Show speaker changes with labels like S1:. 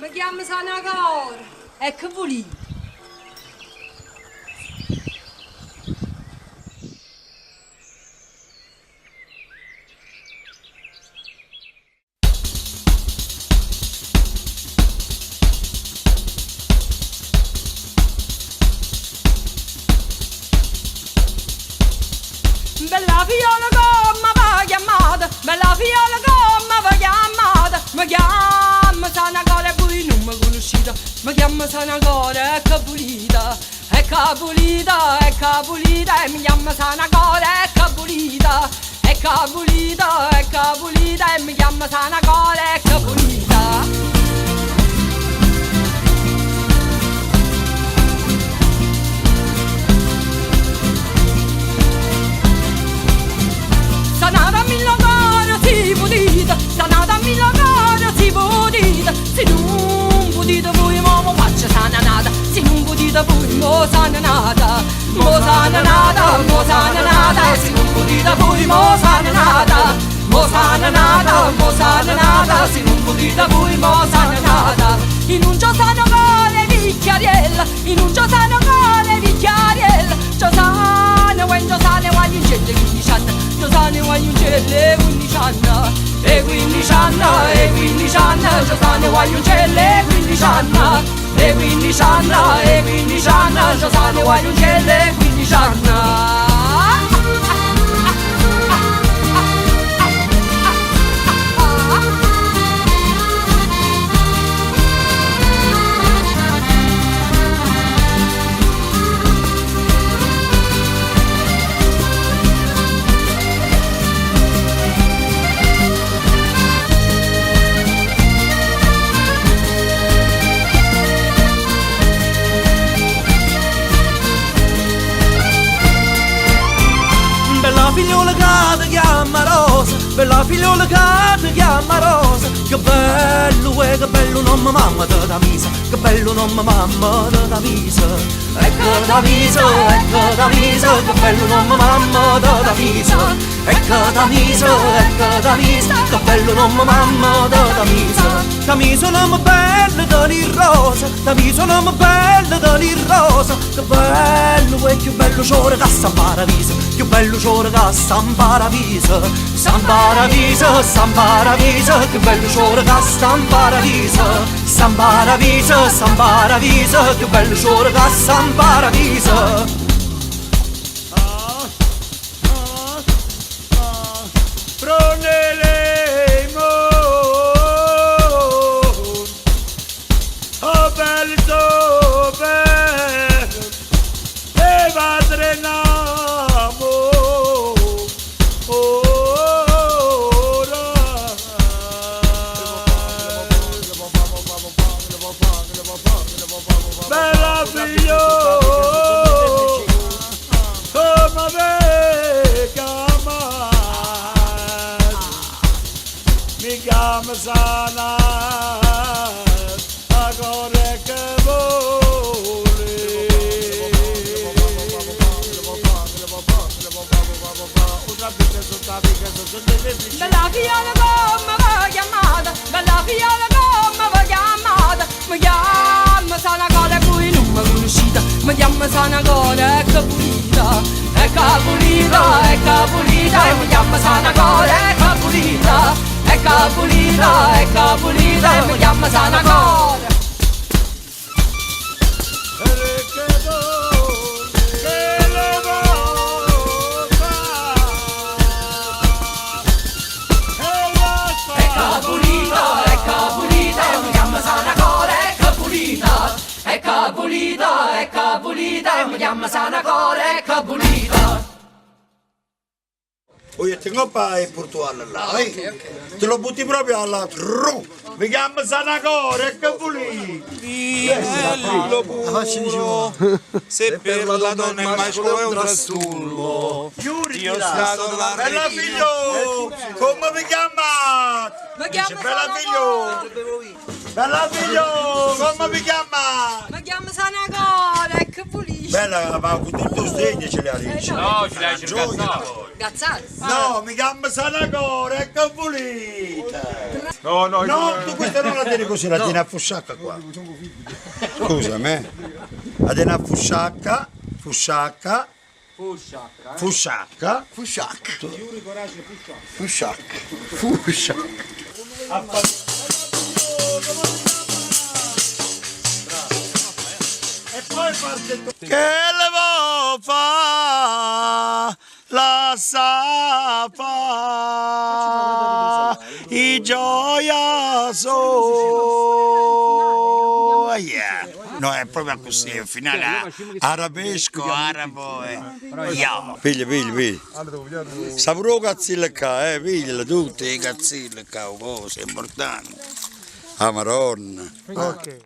S1: Mi chiamo Sanacore e che volete? Bella figliola come va chiamata, bella figliola come va chiamata, mi chiamo Sanacore e voi non mi conoscete, mi chiamo Sanacore e che pulita, è che pulita, è che pulita, e mi chiamo Sanacore e che pulita, è che pulita, è che pulita, e mi chiamo Sanacore e che pulita. Sanata mille cara si pulita, sanata mille cara si pulita, se non pulita voi mo mo faccio sana nata, se non pulita voi mo sana nata, mo sana nata, mo sana nata, se non pulita voi mo sana nata, mo sana nata, mo sana nata, se non pulita voi mo sana nata, in un giorno cuore vecchiariella, in un giorno cuore vecchiariella, Giosana, when Giosana, guagliuncelle 15 anni, Giosana, guagliuncelle 15 anni, e 15 anni, e 15 anni, Giosana, guagliuncelle 15 anni, e 15 anni, e 15 anni, Giosana, guagliuncelle 15 anni.
S2: Bella figliola che ti chiama Rosa, bella figliola che ti chiama Rosa, che bello e che bello nome mamma ti dà misa, che bello nome mamma ti dà misa. Ecco da misa, ecco da misa, che bello nome mamma ti dà misa. Ecco da misa, ecco da misa, che bello nome mamma ti dà misa. Da misa nome bello da lì rosa, da misa nome bello da lì rosa, che bello e che bello ciore che sta in paradiso, che bello ciore che sta in paradiso, sta in paradiso, sta in paradiso, che bello ciore che sta in paradiso, sta in paradiso, sta in paradiso, che bello ciore che sta in paradiso.
S3: Bella figlio, come mi chiama? Mi chiama Sana, ancora che vuole.
S1: Bella figliola come va chiamata, bella figliola come va chiamata, mi chiama Sanacore e voi non mi conoscete, mi chiama Sanacore e che pulita, è che pulita, è che pulita, e mi chiama Sanacore e che pulita, è che pulita, è che pulita, e mi chiama Sanacore. È che pulita, è che pulita, e mi chiama Sanacore, è che pulita, è che pulita, è che pulita, e mi chiama Sanacore, è che pulita.
S3: Io tengo pa in Portogallo là, eh? Te lo butti proprio alla tru. Mi chiamo Sanacore, che pulito.
S4: Dillo puro, se per la donna il maschio è un trastullo. Io stato la
S3: Bella
S4: regina.
S3: figlio, come mi chiama?
S1: Mi
S3: Dice,
S1: chiamo
S3: bella figlio,
S1: Sanacore,
S3: bella figlio, come mi chiama?
S1: mi chiamo Sanacore, che pulita.
S3: Bella, ma con tutto il segno ce l'ha riccia.
S4: No, ce l'hai cercato.
S1: Gazzate.
S3: No, mi chiamo Sanacore, e che volete?
S4: No, no,
S3: No, tu questa non la tieni così, la tieni a fusciacca qua. Scusami, eh. La tieni a fusciacca, fusciacca,
S4: Fusciacca.
S3: fusciacca.
S5: Fusciac. Fusciac. Fusciac.
S3: E poi parte il Che le vo fa? La sa fa i gioia so yeah. No, è proprio così, il finale arabesco, arabo eh. Yeah. Piglia, piglia, piglia. Sa pure cazzille qua, pigliala tutte i cazzille qua, cose importanti. Ah, Maronna.
S6: Ok.